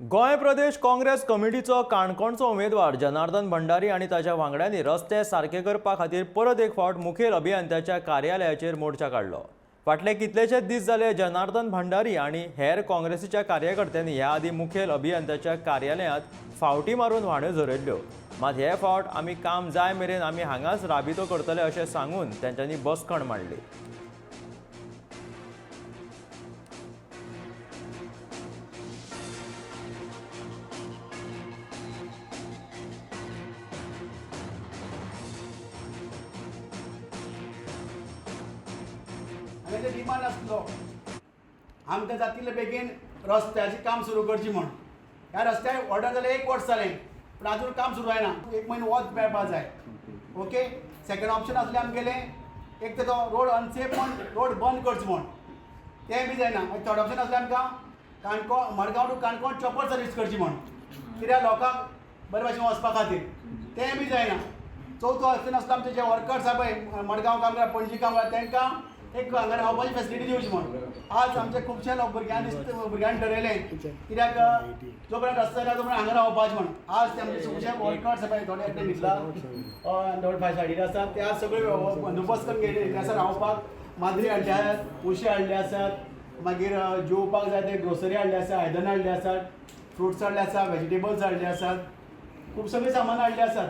गोंय प्रदेश काँग्रेस कमिटीचो काणकोणचो उमेदवार जनार्दन भंडारी आनी ताच्या वांगड्यांनी रस्ते सारके करपा खातीर परत एक फावट मुखेल अभियंत्याच्या कार्यालयाचेर मोर्चा काडलो. फाटले कितलेशेच दीस जाले जनार्दन भंडारी आनी हेर काँग्रेसीच्या कार्यकर्त्यांनी ह्या आदीं मुखेल अभियंत्याच्या कार्यालयांत फावटी मारून व्हाण्यो झरयल्ल्यो. मात हे फावट आमी काम जाय मेरेन आमी हांगाच राबितो करतले अशें सांगून तेंच्यांनी बसकण मांडली. आनी ते डिमांड आसलो आमकां जातिल्ले बेगीन रस्त्याचें काम सुरू करचें म्हूण. ह्या रस्त्याक ऑर्डर जालें एक वर्स जालें, पूण आजून काम सुरू जायना. एक म्हयनो वत मेळपा जाय. ओके, सेकंड ऑप्शन आसलें आमगेलें एक तर तो रोड अनसेफ म्हूण रोड बंद करचो म्हूण, तें बी जायना. मागीर थर्ड ऑप्शन आसलें आमकां Canacona, Madgaon to Canacona chopper service करची म्हूण, कित्याक लोकांक बरे भाशेन वचपा खातीर, तें बी जायना. चवथो ऑप्शन आसलो आमचे जे वर्कर्स आसा पळय मडगांव काम करता, पणजी काम करता, तांकां एक हांगा रावपाची फेसिलिटी दिवची म्हूण. आज आमचे खुबशे लोक भुरग्यांनी दिसता, भुरग्यांनी ठरयलें कित्याक जो पर्यंत रस्तो जायना तो पर्यंत हांगा रावपाचें म्हूण. आज ते आमचे खुबशे वर्कर्स पळय थोडे एकटे न्हिदला, थोडे फाय सायडीर आसात, ते आज सगळे बंदोबस्त करून गेले. ते आसा रावपाक माजरी हाडले आसात, उशे हाडले आसात, मागीर जेवपाक जाय ते ग्रोसरी हाडले आसा, आयदनां हाडले आसात, फ्रुट्स हाडले आसा, वेजिटेबल्स हाडले आसात, खूब सगळें सामान हाडलें आसात.